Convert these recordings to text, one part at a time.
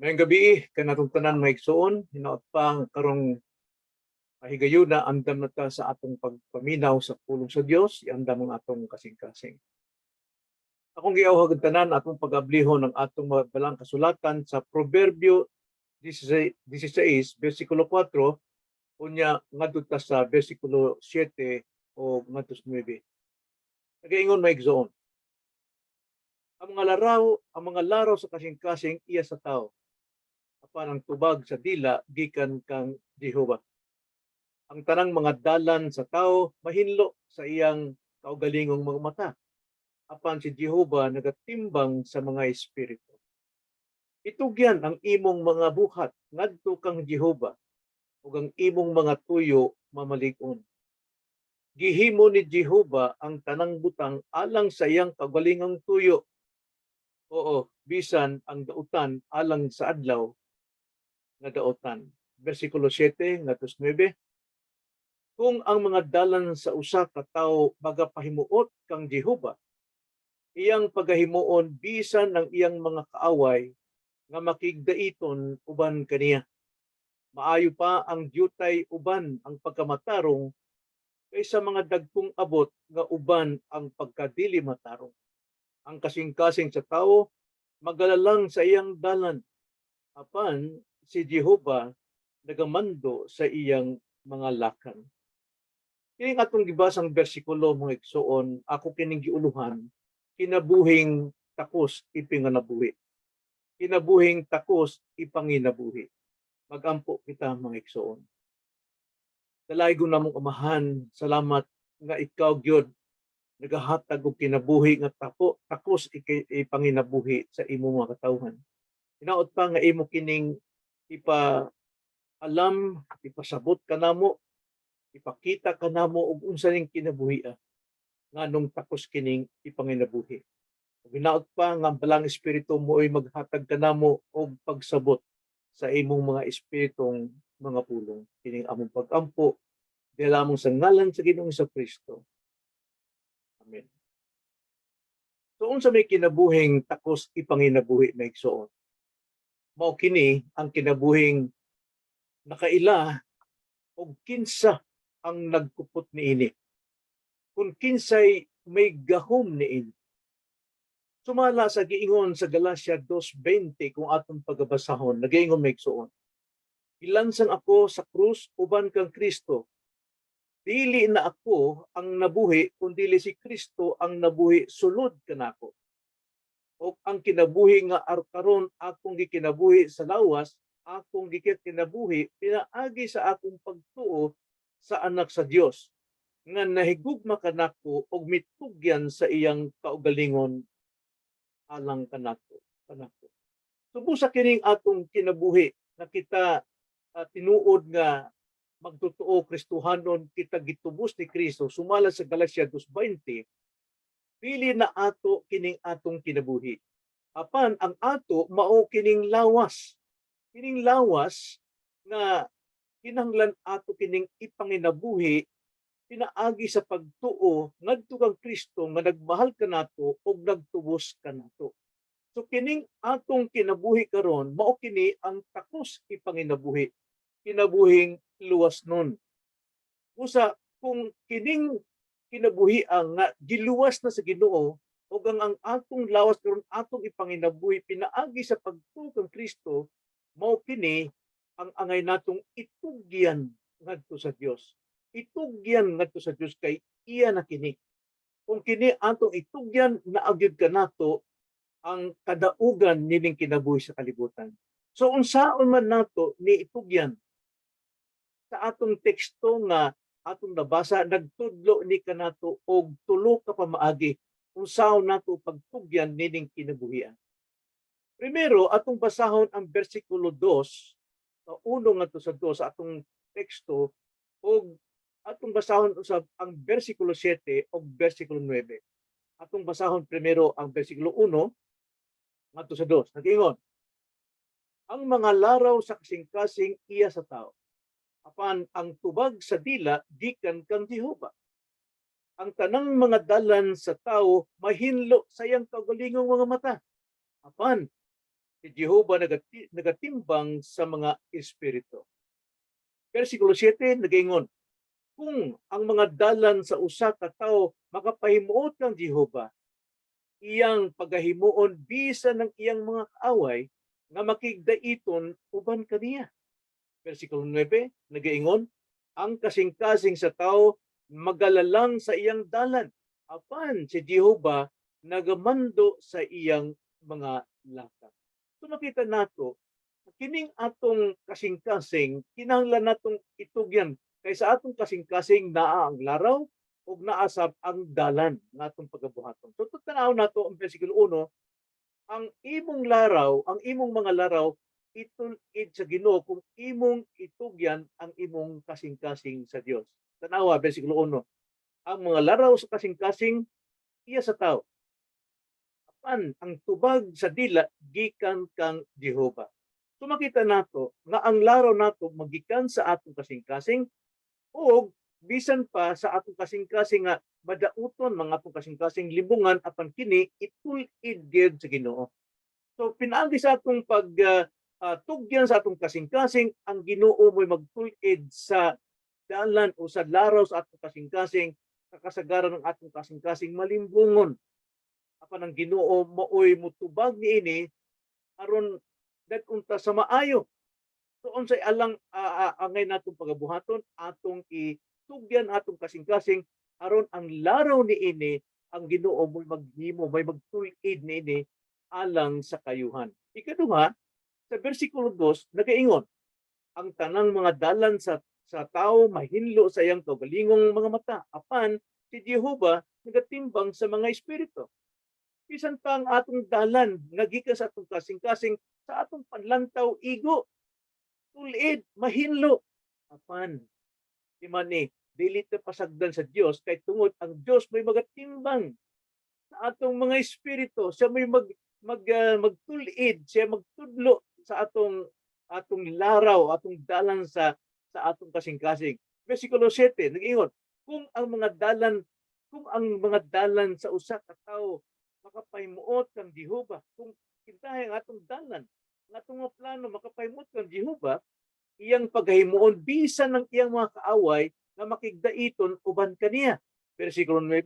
Maayong gabii kanatong tanan, mga igsoon. Hinaot pa nga karong higayuna andam na ta sa atong pagpaminaw sa pulong sa Dios, iandam ang atong kasing-kasing. Akong giawhag ang tanan, atong pag-ablihon ang atong mga balang kasulatan sa Proverbio 16, 16 versikulo 4, unya ngadto ta sa versikulo 7 o ngadto sa 9. Nagaingon, mga igsoon: Ang mga laraw sa kasing-kasing iya sa tao, apan ang tubag sa dila gikan kang Jehova. Ang tanang mga dalan sa tao mahinlo sa iyang kaugalingong mga mata, apan si Jehova nagatimbang sa mga espiritu. Itugyan ang imong mga buhat ngadto kang Jehova ug ang imong mga tuyo mamalig-on. Gihimo ni Jehova ang tanang butang alang sa iyang kaugalingong tuyo. Oo, bisan ang dautan alang sa adlaw nga dautan. Versikulo 7 ngadto sa 9. Kung ang mga dalan sa usa ka tawo magapahimuot kang Jehova, iyang pagahimuon bisan ang iyang mga kaaway nga makigdaiton uban kaniya. Maayo pa ang dyutay uban ang pagkamatarong kaysa mga dagkong abot nga uban ang pagkadili matarong. Ang kasing-kasing sa tao magalalang sa iyang dalan, apan si Jehova nagamando sa iyang mga lakang. Kining atong gibasang bersikulo, mga igsoon, ako kining giuluhan, "Kinabuhing takos ipanginabuhi." Kinabuhing takos ipanginabuhi. Magampo kita, mga igsoon. Dalaygon namong Amahan, salamat nga ikaw gyud nagahatag og kinabuhi nga takos ipanginabuhi sa imong mga katawhan. Hinaot pa nga imo kining ipa alam, ipasabot kanamo, ipakita kanamo og unsa ning kinabuhi nganong takos kining ipanginabuhi. Ug hinaot pa nga ang Balaang Espiritu mo ay maghatag kanamo og pagsabot sa imong mga espiritong mga pulong. Kining among pag-ampo diha lamang sa ngalan sa Ginoong Kristo. Amen. So unsa may kinabuhing takos ipanginabuhi, mga igsoon? Mao kini ang kinabuhing nakaila og kinsa ang nagkupot niini, kung kinsay may gahom niini. Sumala sa giingon sa Galatia 2:20, kung atong pagabasahon, nagaingon, mga igsoon: "Gilansang ako sa krus uban kang Kristo. Dili na ako ang nabuhi, kundi si Kristo ang nabuhi sulod kanako. O ang kinabuhi nga karon akong gikinabuhi sa lawas, akong gikinabuhi pinaagi sa akong pagtuo sa Anak sa Dios nga nahigugma kanako og mitugyan sa iyang kaugalingon alang kanako." So busa kining atong kinabuhi na kita tinuod nga magtotoo Kristohanon kita, gitubos ni Kristo sumala sa Galatia 2:20, pili na ato kining atong kinabuhi. Apan ang ato mao kining lawas. Kining lawas nga kinahanglan ato kining ipanginabuhi pinaagi sa pagtuo ngadto kang Kristo nga nagmahal kanato ug nagtubos kanato. So kining atong kinabuhi karon mao kini ang takos ipanginabuhi. Kinabuhing luwas nun. Usa kung kining kinabuhi ang nga giluwas na sa Ginoo ug ang atong lawas karon atong ipanginabuhi pinaagi sa pagtuo kang Kristo, mao kini ang angay natong itugyan ngadto sa Dios. Itugyan ngadto sa Dios kay iya na kini. Kung kini atong itugyan, naa gyud kanato ang kadaugan nining kinabuhi sa kalibutan. So unsaon man nato ni itugyan? Sa atong teksto nga atong nabasa, nagtudlo ni kanato og tulo ka pamaagi unsaon nato pagtugyan nining kinabuhian. Primero, atong basahon ang bersikulo 2, sa uno ngadto sa 2 sa atong teksto, ug atong basahon usab ang bersikulo 7 ug bersikulo 9. Atong basahon primero ang bersikulo 1 ngadto sa 2. Nag-ingon: "Ang mga laraw sa kasing-kasing iya sa tao, apan ang tubag sa dila gikan kang Jehova. Ang tanang mga dalan sa tao mahinlo sa iyang kaugalingong mga mata, apan Si Jehova nagatimbang sa mga espiritu. Versikulo 7 nagaingon, kung ang mga dalan sa usa ka tawo makapahimuot kang Jehova, iyang pagahimuon bisan ng iyang mga kaaway nga makigdaiton uban kaniya. Versikulo 9 nagaingon, ang kasing-kasing sa tao magalalang sa iyang dalan, apan si Jehova nagamando sa iyang mga lakang. So makita nato, kining atong kasing-kasing, kinahanglan natong itugyan kay sa atong kasing-kasing naa ang laraw ug naa sab ang dalan nga atong pagabuhaton. So tanaw nato ang versikulo 1, ang imong laraw, ang imong mga laraw itul-id sa Ginoo kung imong itugyan ang imong kasing-kasing sa Dios. Tanawa versikulo 1. Ang mga laraw sa kasing-kasing iya sa tao. Apan ang tubag sa dila gikan kang Jehova. So makita nato nga ang laraw nato magikan sa atong kasing-kasing ug bisan pa sa atong kasing-kasing nga madauton mga atong kasing-kasing libungan, apan kini itul-id gyud sa Ginoo. So pinaagi sa atong pag tugyan sa atong kasing-kasing, ang Ginoo mo'y magtul-id sa dalan o sa laraw sa atong kasing-kasing, kakasagaran ng atong kasing-kasing malimbungon. Apan ang Ginoo maoy mutubag niini aron dad-on ta sa maayo. So unsay alang angay natong pagabuhaton? Atong itugyan atong kasing-kasing aron ang laraw niini, ang Ginoo mo'y maghimo, may magtul-id niini alang sa kayuhan. Ikaduha, sa versikulo 2 nagaingon, ang tanang mga dalan sa tao mahinlo sa iyang kaugalingong mga mata, apan si Jehova nagatimbang sa mga espiritu. Bisan pa ang atong dalan nga gikan sa atong kasing-kasing, sa atong panlantaw igo, tulid, mahinlo, apan di man ni dili ta pasagdan sa Dios kay tungod ang Dios may magatimbang sa atong mga espiritu. Siya may mag mag magtul-id, siya magtudlo sa atong atong laraw, atong dalan sa atong kasing-kasing. Versikulo 7 nag-ingon, kung ang mga dalan sa usa ka tawo makapahimuot kang Jehova, kung kintahay ang atong dalan, ang atong mga plano makapahimuot kang Jehova, iyang paghimuon bisan ng iyang mga kaaway nga makigdaiton uban kaniya. Versikulo 9,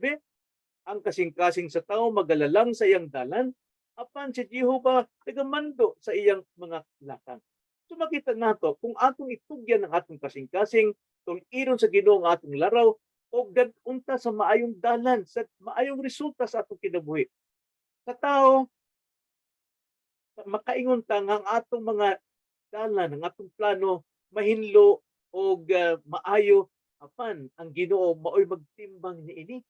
ang kasing-kasing sa tao magalalang sa iyang dalan, apan si Jehova nagamando sa iyang mga lakang. So makita nato, kung atong itugyan ang atong kasing-kasing, tul-iron sa Ginoo ang atong laraw, o dad-on ta sa maayong dalan, sa maayong resulta sa atong kinabuhi. Sa tao, makaingon ta nga ang atong mga dalan, ang atong plano, mahinlo og maayo, apan ang Ginoo maoy magtimbang niini.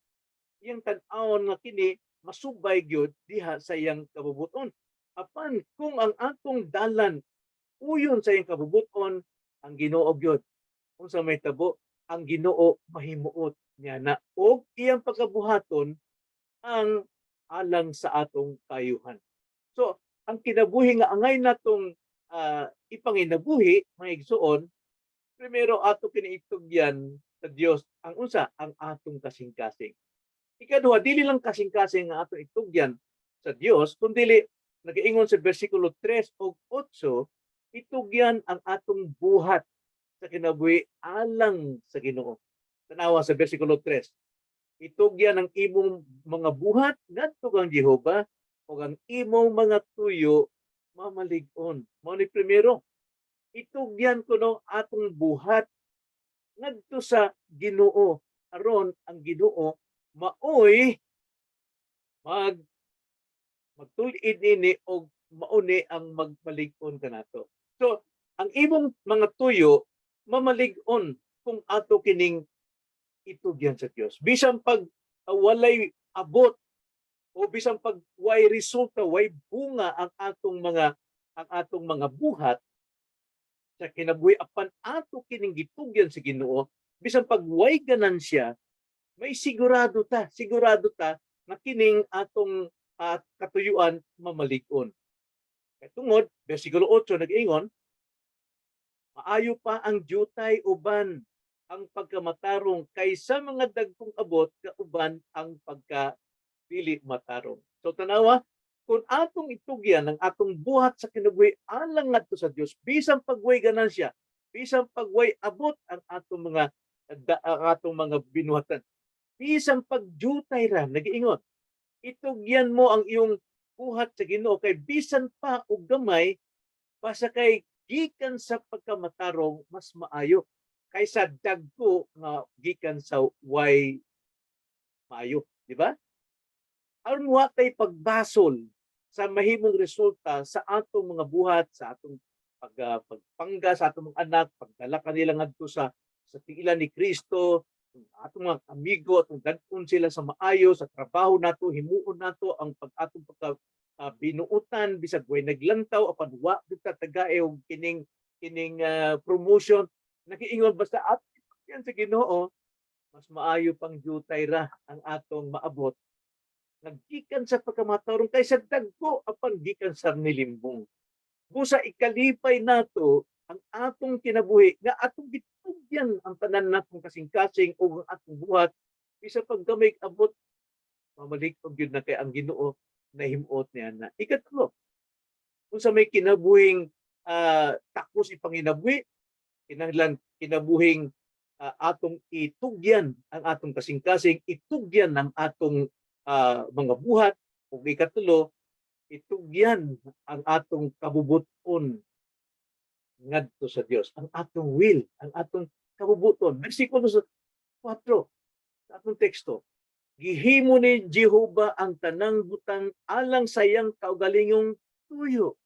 Iyang tan-awon nga kini masubay gyud diha sa iyang kabubuton. Apan kung ang atong dalan uyon sa iyang kabubuton, ang Ginoo gyud, unsa may tabo, ang Ginoo mahimuot niya na og iyang pagabuhaton ang alang sa atong kayuhan. So, ang kinabuhi nga angay natong ipanginabuhi, mga igsuon, primero ato kini itugyan sa Dios ang unsa? Ang atong kasing-kasing. Ikaduha, dili lang kasing-kasing ang atong itugyan sa Dios, kundi nagaingon sa bersikulo 3 ug 8, itugyan ang atong buhat sa kinabuhi alang sa Ginoo. Tanawa sa bersikulo 3. Itugyan ang imong mga buhat ngadto kang Jehova ug ang imong mga tuyo mamalig-on. Mao ni primero. Itugyan kuno atong buhat ngadto sa Ginoo aron ang Ginoo maoy magtul-id nini og mauni ang magmalig-on kanato. So, ang imong mga tuyo mamalig-on kung ato kining itugyan sa Dios. Bisan pag walay abot o bisan pag way resulta, way bunga ang atong mga buhat sa kinabuhi, apan ato kining gitugyan sa Ginoo, bisan pag way ganansya, may sigurado ta na kining atong katuyuan mamalig-on. Kay tungod, versikulo 8 nag-ingon, maayo pa ang dyutay uban ang pagkamatarong kaysa mga dagkong abot kauban ang pagka dili matarong. So tanawa, Kung atong itugyan ang atong buhat sa kinabuhi alang ngadto sa Dios, bisan pag way ganansya, bisan pag way abot ang atong mga binuhatan, bisan pag jutay ra, nagiingon, itugyan mo ang iyong buhat sa Ginoo kay bisan pa og gamay, basta kay gikan sa pagkamatarong, mas maayo kaysa dagko nga gikan sa way maayo, di ba? Aron wa tay pagbasol sa mahimong resulta sa atong mga buhat, sa atong pagpangga sa atong mga anak, pagdala kanila ngadto sa tiilan ni Kristo, atong mga amigo, atong dad-on sila sa maayo, sa trabaho nato, himuon nato ang pag atong pagka binuutan bisag way naglantaw, apan wa gyud ta tagae og kining promotion. Nagiingon, basta at yan sa Ginoo, mas maayo pang jutay ra ang atong maabot naggikan sa pagkamatarong kaysa dagko apan gikan sa nilimbong. Busa ikalipay nato ang atong kinabuhi nga atong gitugyan ang tanan natong kasing-kasing ug ang atong buhat, bisan pag gamay abot, mamalik og gyud na kay ang Ginoo nahimuot niya na. Ikatlo, kung sa may kinabuhing takos ipanginabuhi, kinahanglan kinabuhing atong itugyan ang atong kasing-kasing, itugyan ang atong mga buhat, ug ikatulo, itugyan ang atong kabubuton ngadto sa Dios, ang atong will, ang atong kabubuton. Bersikulo sa 4 sa atong teksto. Gihimo ni Jehova ang tanang butang alang sa iyang kaugalingong tuyo.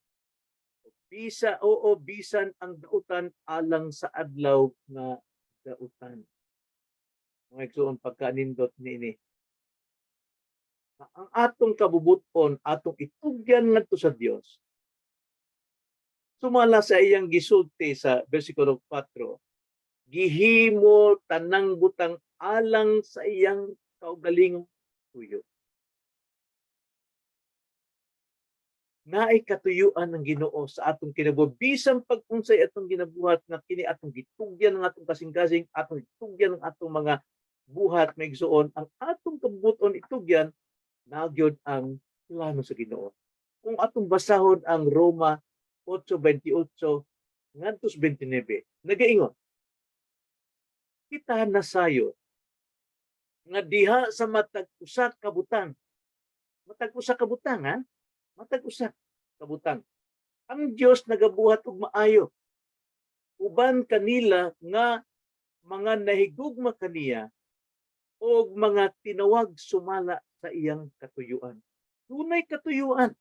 Bisa, oo, bisan ang dautan alang sa adlaw nga dautan. Mga igsoon, pagkanindot niini, ang atong kabubuton atong itugyan ngadto sa Dios. Sumala sa iyang gisulti sa bersikulo 4, gihimo tanang butang alang sa iyang kaugalingong tuyo. Naay katuyuan ng Ginoo sa atong kinabuhi, bisan pag unsay atong ginabuhat nga kini atong gitugyan ng atong kasing-kasing, atong gitugyan ng atong mga buhat, mga igsoon, ang atong kabubuton itugyan nagyod ang plano sa Ginoo. Kung atong basahon ang Roma 8:28 ngadto sa 29, nagaingon, kita nasayo nga diha sa matag usa ka butang, matag usa ka butang ha, matag usa ka butang, ang Dios nagabuhat og maayo uban kanila nga mga nahigugma kaniya og mga tinawag sumala sa iyang katuyuan. Dunay katuyuan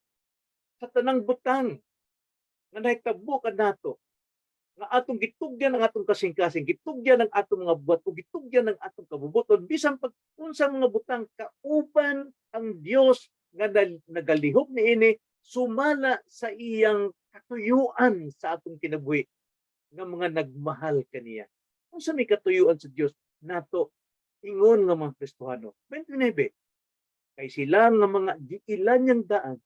sa tanang butang nga nahitabo kanato nga atong gitugyan ang atong kasing-kasing, gitugyan ang atong mga buhat ug gitugyan ang atong kabubuton, bisan pag unsa mga butang, kauban ang Dios nga nagalihok niini sumala sa iyang katuyuan sa atong kinabuhi nga mga nagmahal kaniya. Unsa may katuyuan sa Dios nato ingon nga mga Kristohano? 29. Kay sila nga mga giilan niyang daan,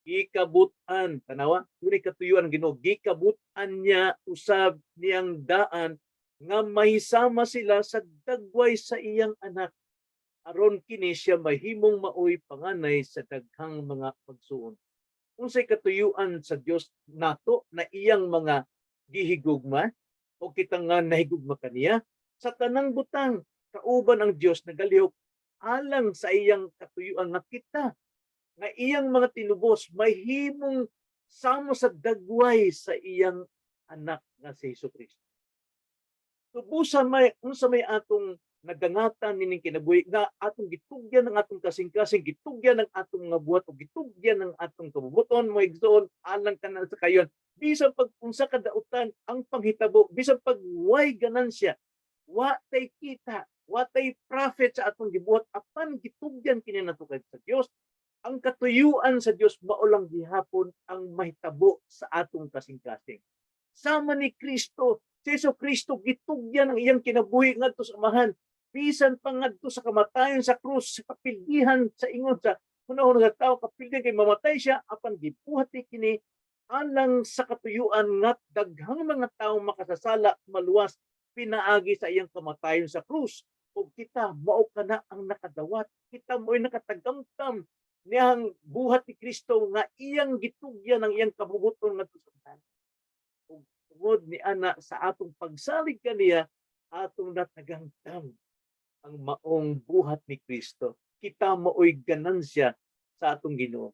gikabut-an, tanawa, dunay katuyuan ang Ginoo, gikabut-an niya usab niyang daan nga mahisama sila sa dagway sa iyang anak, aron kini siya mahimong maoy panganay sa daghang mga pagsuon. Unsay katuyuan sa Dios nato na iyang mga gihigugma o kita nga nahigugma kaniya? Sa tanang butang, kauban ang Dios nagalihok alang sa iyang katuyuan nga kita nga iyang mga tinubos mahimong samo sa dagway sa iyang anak nga si Hesus Kristo. Tubusan may unsa may atong nagangatan nining kinabuhi nga atong gitugyan ang atong kasing-kasing, gitugyan ang atong mga buhat o gitugyan ang atong kabubuton, mga igsoon, alang kanan sa kayon. Bisan pag unsa ka dautan ang panghitabo, bisan pag way ganansya, wa tay kita, wa tay profit sa atong gibuhat, apan gitugyan kini nato kay sa Dios. Ang katuyuan sa Dios mao lang gihapon ang mahitabo sa atong kasing-kasing. Sama ni Kristo, si Jesu Kristo gitugyan ang iyang kinabuhi ngadto sa Amahan, bisan pa ngadto sa kamatayon sa krus, sa kapildihan sa ingon sa hunahuna sa tao, kapildihan kay mamatay siya, apan gibuhat ni kini alang sa katuyuan nga daghang mga tawo makasasala, maluwas pinaagi sa iyang kamatayon sa krus. Ug kita mao kana ang nakadawat, kita mo'y nakatagamtam. Niyang buhat ni Kristo nga iyang gitugyan ang iyang kabubuton ngadto sa tanan. Ug tungod ni ana sa atong pagsalig kaniya, atong natagangtam ang maong buhat ni Kristo. Kita maoy ganansya sa atong Ginoo.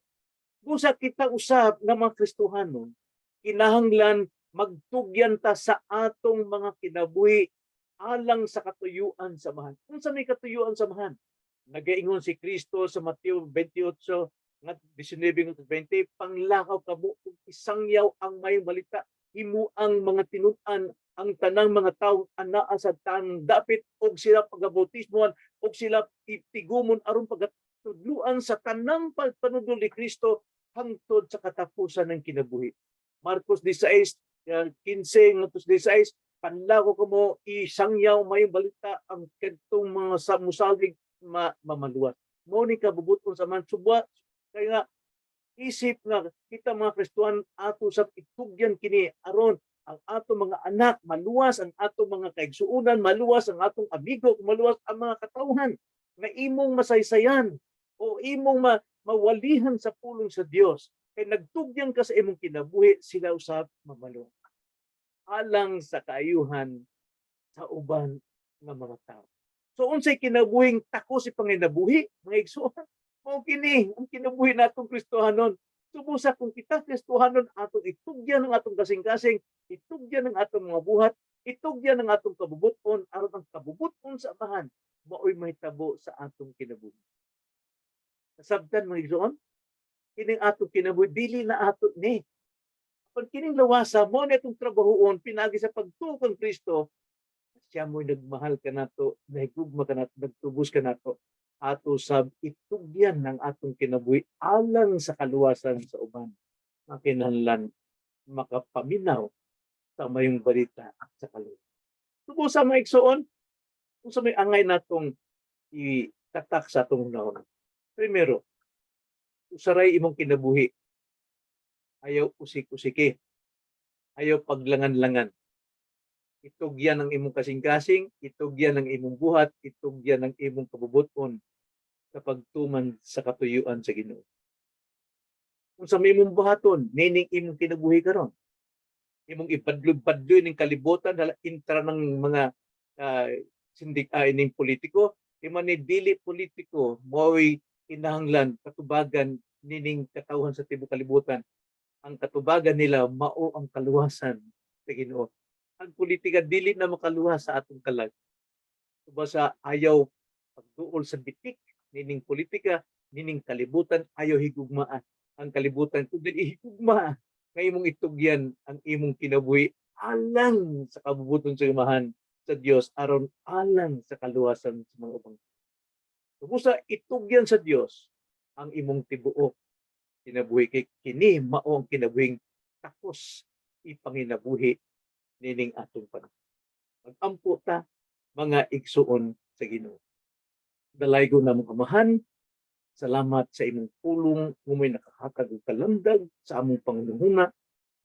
Busa kita usab nga mga Kristohanon, kinahanglan magtugyan ta sa atong mga kinabuhi alang sa katuyuan sa Amahan. Unsa may katuyuan sa Amahan? Nagaingon si Kristo sa Mateo 28 nga 19 ngadto 20, "Panglakaw kamo ug isangyaw ang maayong balita, himuang mga tinun-an ang tanang mga tawo anaa sa tanang dapit, ug sila pagabautismohan ug sila itigumon aron pagatudluan sa tanang pagpanudlo ni Kristo hangtod sa katapusan ng kinabuhi." Marcos 16, 15 ngadto 16, "Panlakaw kamo, isangyaw maayong balita, ang kadtong mga sa musalig mamaluwas." Mao ni kabubuton sa Amahan subwa kaya nga isip nga kita mga Kristohan, ato sa itugyan kini aron ang ato mga anak maluwas, ang ato mga kaigsuonan maluwas, ang atong amigo maluwas, ang mga katawhan nga imong masaysayan o imong mawalihan sa pulong sa Dios, kay nagtugyan ka sa imong kinabuhi, sila usab mamaluwas alang sa kaayuhan sa uban nga mga tao. So unsay kinabuhing takos ipanginabuhi, mga igsuon? Mao kini ang kinabuhi natong Kristohanon. Subusa kung kita Kristohanon, atong itugyan ang atong kasing-kasing, itugyan ang atong mga buhat, itugyan ang atong kabubuton aron ang kabubuton sa Amahan maoy mahitabo sa atong kinabuhi. Nasabtan, mga igsoon, kining atong kinabuhi dili na ato ni. Pag kining lawasa mo na itong trabahoon pinagi sa pagtuo kang Kristo, siya mo'y nagmahal kanato, nahigugma kanato, nagtubos kanato, ato sab itugyan ng atong kinabuhi alang sa kaluwasan sa uban nga kinahanglan makapaminaw sa mayong balita sa kaluwasan. Tubo sa mga igsoon, kung sa may angay natong itatak sa atong naon. Primero, usaray imong kinabuhi. Ayaw usik-usiki. Ayaw paglangan-langan. Itugyan ang imong kasing-kasing, itugyan ang imong buhat, itugyan ang imong kabubuton sa pagtuman sa katuyuan sa Ginoo. Kung sa may imong buhaton, nining imong kinabuhi karon. Imong ibadloy-badloy ning kalibutan, hala intra ng mga sindik ining politiko, di man ni dili politiko, mo'y kinahanglan katubagan nining katawhan sa tibuok kalibutan. Ang katubagan nila mao ang kaluwasan sa Ginoo. Ang politika dili na makaluwas sa atong kalag. Basta ayaw pagduol sa bitik nining politika, nining kalibutan, ayaw higugmaa ang kalibutan, kundi ihigugma nga imong itugyan ang imong kinabuhi alang sa kabubuton sa Amahan sa Dios aron alang sa kaluwasan sa mga ubang. Busa itugyan sa Dios ang imong tibuok kinabuhi kay kini mao ang kinabuhing takos ipanginabuhi nining atong panahon. Magampo ta, mga igsuon sa Ginoo. Dalaygon namong Amahan, salamat sa imong pulong nga may nakahatag og kalamdag sa among panghunahuna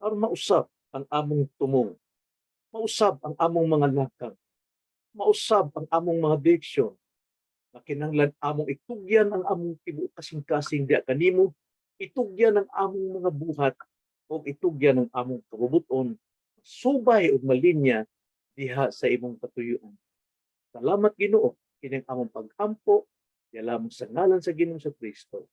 aron mausab ang among tumong, mausab ang among mga lakang, mausab ang among mga direksyon na kinahanglan among itugyan ang among tibuok kasing-kasing diha kanimo, itugyan ang among mga buhat ug itugyan ang among kabubuton subay ug malinya diha sa imong katuyuan. Salamat, Ginoo, kining among pagampo lamang sa ngalan sa Ginoong sa Kristo.